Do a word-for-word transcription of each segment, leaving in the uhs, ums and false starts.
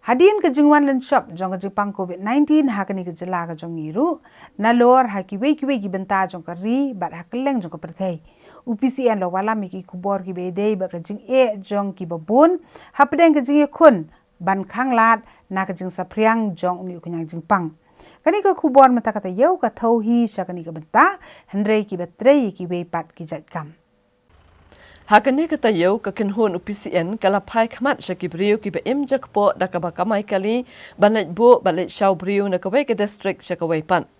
Hadien ka jingwan lynshop jong ka jingpang covid nineteen ha kane ka jylla ka jong ngi ruh, nalor ha kiwei kiwei ki bynta jong ka ri bad ha kylleng jong ka pyrthei, u P C N la wallam ïa ki khubor kiba ïadei bad ka jingeh jong kiba bun hapdeng ka jingïakhun ban khanglad na ka jingsaphriang jong une u khñiang jingpang. Kane ka khubor mynta ka taïew ka thew hi sha kane ka bynta, hynrei kiba trei ïa kiwei pat ki jait kam. Ha kane ka taïew, ka kynhun u P C N ka la phai khmat sha ki briew kiba im jakpoh da kaba kamai kali ban leit buh bad leit shaw briew na kawei ka district sha kawei pat.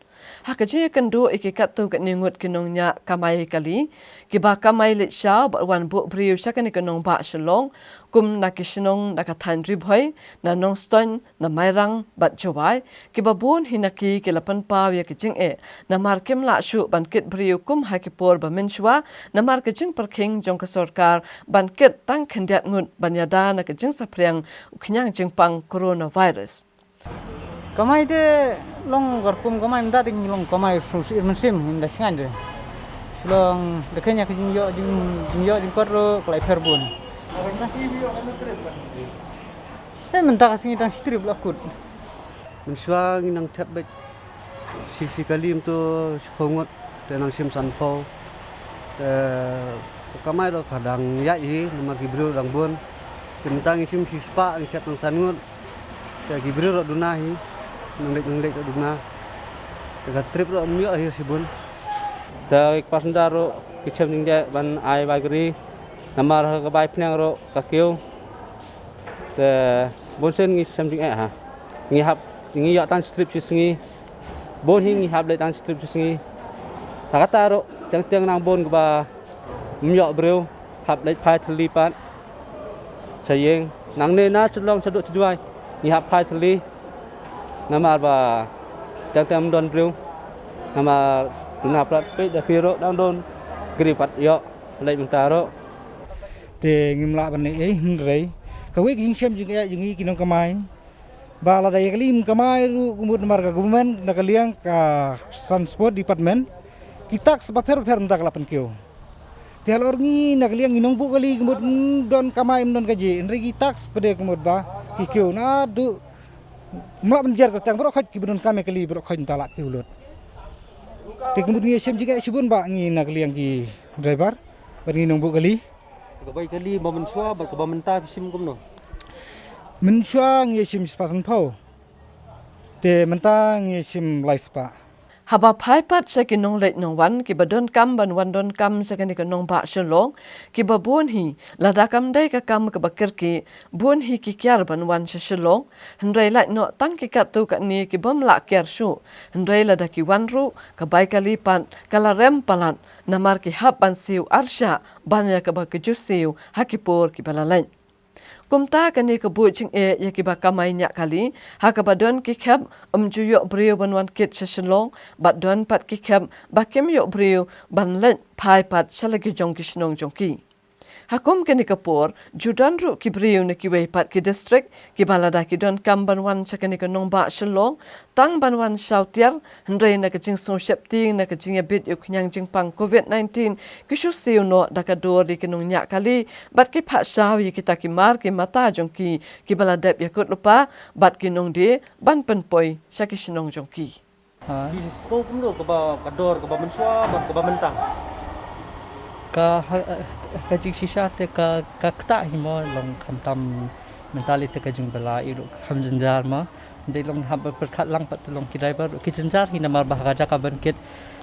Ha ka jingïakynduh ïa ki katto katne ngut ki nongñiah kamai kali kiba kamai leit shaw bad wan buh briew sha kane ka nongbah Shillong, kum na ki shnong na ka thaiñ Ri Bhoi, na Nongstoiñ, na Mairang bad Jowai, kiba bun hi na ki ki la pynpaw ïa ka jingeh namar kim lah shuh ban kit briew kum ha ki por ba mynshuwa namar ka jingpyrkhing jong ka sorkar ban kit tang khyndiat ngut ban ïada na ka jingsaphriang u khñiang jingpang coronavirus. Kamai te long ka rukom kamai mynta te ngi long kamai shu shu ir mynsiem ngi da sngan te. Shu long da khein ïa ka jingïoh jing jingïoh jingkot ruh ka la ipher bun. Te mynta ka sngi tang shi trip la kut. Mynshuwa ngi nang thep beit shi shi kali mynta shiphew ngut te nang shim sanphew. Te ka kamai ruh ka dang ïaid hi namar ki briew dang bun. Te mynta ngi shim shispah ngi thep tang san ngut. Te ki briew ruh duna hi nang leit nang leit ruh duna. Te ka trip ruh ym ïoh hi shibun. Te ki passenger ruh ki shem jingeh ban ai bai kari namar ha ka bai pneng ruh ka kiew. Te bun sien ngi shem jingeh ha. Ngi hap ngi ïoh tang shi trip shi sngi. Bun hi ngi hap leit tang shi trip shi sngi. Ta kata ruh teng teng nang bun kaba ym ïoh briew hap leit phai thylli pat. Sha ïing nangne na Shillong shaduh sha Jowai ngi hap phai thylli. Namar ba teng teng ym don briew. Namar duna plat peit da phi ruh dang don kri pat ïoh leit mynta ruh. Te ngim lah ban leh ei hynrei kawei ka jingshem jingeh jong ngi ki nongkamai. Ba lada ïa ka lim kamai ruh ka mut namar ka government na ka liang ka transport department ki tax bapher bapher mynta ka la pynkiew. Te halor ngi na ka liang ngi nongbuh kali ka mut ym don kamai ym don kaji hynrei ki tax pat de ka mut ba ki kiew naduh ym lah ban jer kyrteng baroh khoit kiba donkam ïa kali baroh khoit mynta la kiew lut. Te ka mut ngi ïashem jingeh shibun ba ngi na ka liang ki driver bad ngi nongbuh kali. Ka bai kali ba mynshuwa bad kaba mynta phi shim kumno? Mynshuwa ngi ïa shim spah sanphew. Te mynta ngi ïa shim lai spah. Haba phai pat sha ki nongleit nongwan kiba donkam ban wan donkam sha kane ka nongbah Shillong, kiba bun hi lada kam dei ka kam kaba kyrkieh, bun hi ki kiar ban wan sha Shillong. Hynrei lait noh tang ki katto katne ki bym lah kiar shuh. Hynrei lada ki wan ruh ka bai kali pat ka la rem palat namar ki hap ban siew arshah ban ïa kaba ka ju siew ha ki por kiba la leit. Kumta kane ka buh jingeh ïa kiba kamai ñiah kali ha kaba don ki khep ym ju ïoh briew ban wan kit sha Shillong bad don pat ki khep ba kim ïoh briew ban leit phai pat sha la ki jong ki shnong jong ki. Ha kum kane ka por ju don ruh ki briew na kiwei pat ki district kiba lada ki donkam ban wan sha kane ka nongbah Shillong tang ban wan shaw tiar, hynrei na ka jingsngewsheptieng na ka jingïabit ïa u khñiang jingpang covid nineteen ki shu siew noh da ka dur ïa ki nongñiah kali bad ki phah shaw ïa kita ki mar ki mata jong ki kiba la dep ïakut lypa bad ki nongdie ban pynpoi sha ki shnong jong ki. Ha. Ki sngewbha kumno kaba ka dor kaba mynshuwa bad kaba mynta? Ka ha, ka jingshisha te ka, ka ktah hi mo long khamtam mentality ka jingbylla i ruh kham jynjar mo. Dei long hap ba pyrkhat lang pat te long ki driver ruh ki jynjar hi namar ba ha ka jaka ban kit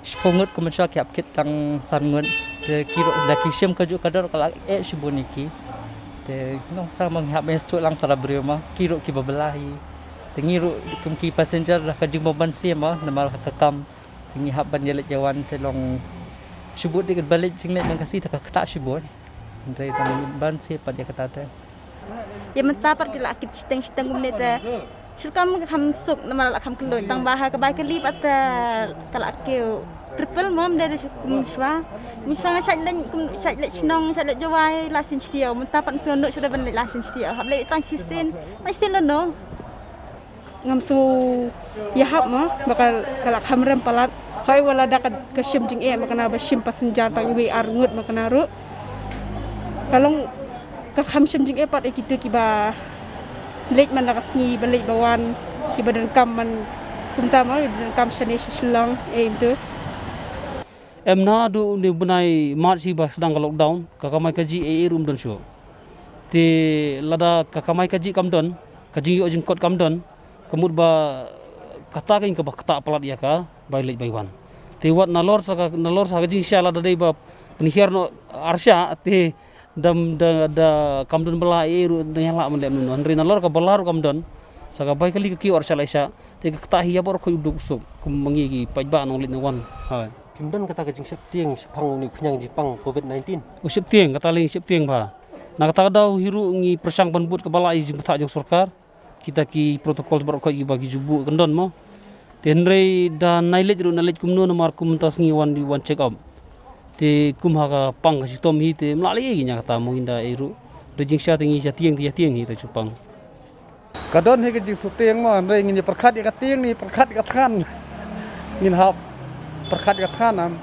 shiphew ngut kum mynshuwa ki hap kit tang san ngut. Te ki ruh da ki shim kajuh ka dor ka la eh shibun ïa ki. Te nongsa mo ngi hap ban ïasyllok lang para briew mo ki ruh kiba bylla hi. Te ngi ruh kum ki passenger da ka jingbym banse mo namar ha ka kam. Te ngi hap ban ïaleit ïawan te long shibun dei ba leit jingleit ban ka si te ka ktah shibun. Hynrei dang banse pat ïa kata te. Ïa mynta pat ki la kit shiteng shiteng kumne te. Shu kam kham suk namar la kham kloi tang ba ha ka bai kali pat te ka la kiew triple mo ym dei da shu kum shwa. Kum shwa nga shait leit kum shait leit shnong shait leit Jowai la sien shtiew mynta pat ym sngewbha shu dei ban leit la sien shtiew hap leit tang shisien. Leit sien lano. Ngam sngew ïahap mo ba ka, ka la kham rem palat. Hoi wat lada ka, ka shem jingeh ma kane ba shim passenger tang iwei ar ngut ma kane ruh. Ka long ka kham shem jingeh pat ïa kito kiba Leit man la ka sngi ba leit ba wan, kiba donkam man kumta ma, donkam shane sha Shillong, eh, em tu. Em, naduh une u bnai March hi ba sdang ka lockdown, ka kamai kajih ei ei ruh ym don shuh. Te lada ka kamai kajih kam don, ka jingïoh jingkot kam don, ka mut ba kata ka ïing kaba ktah palat ïa ka bai leit bai wan. Te wat nalor sa ka, nalor sa ka jingshisha lada dei ba pynhiar noh arshah, te dam da, da kam don ba la ei ei ruh dang ïalah ban leh mynno. Hynrei nalor kaba la ruh kam don, sa ka bai kali ka kiew arshah laishah, te ka ktah hi ïa baroh khoit u duk u suk, kum ma ngi ki paidbah nongleit nongwan. Hooid. Kim don kata ka jingsheptieng shaphang une u khñiang jingpang covid nineteen? U sheptieng, kata lei sheptieng bha. Na kata ka daw hi ruh ngi pyrshang ban bud kaba lah ïa ka jingbthah jong sorkar. Kita ki protocol baroh khoit kiba ki ju buh kyndon mo. Te hynrei da nai leit ruh nai leit kumno namar kum mynta sngi wan di wan check up. Te kum ha ka pang ka shitom hi te ym lah lei ei ïa kata mo, ynda ei ruh. Da jingshisha te ngi sheptieng te sheptieng hi te sheptieng. Ka don hi ka jingsheptieng mo, hynrei ngin ïa pyrkhat ïa ka tieng ne pyrkhat ïa ka thngan. Ngin hap pyrkhat ïa ka thngan am.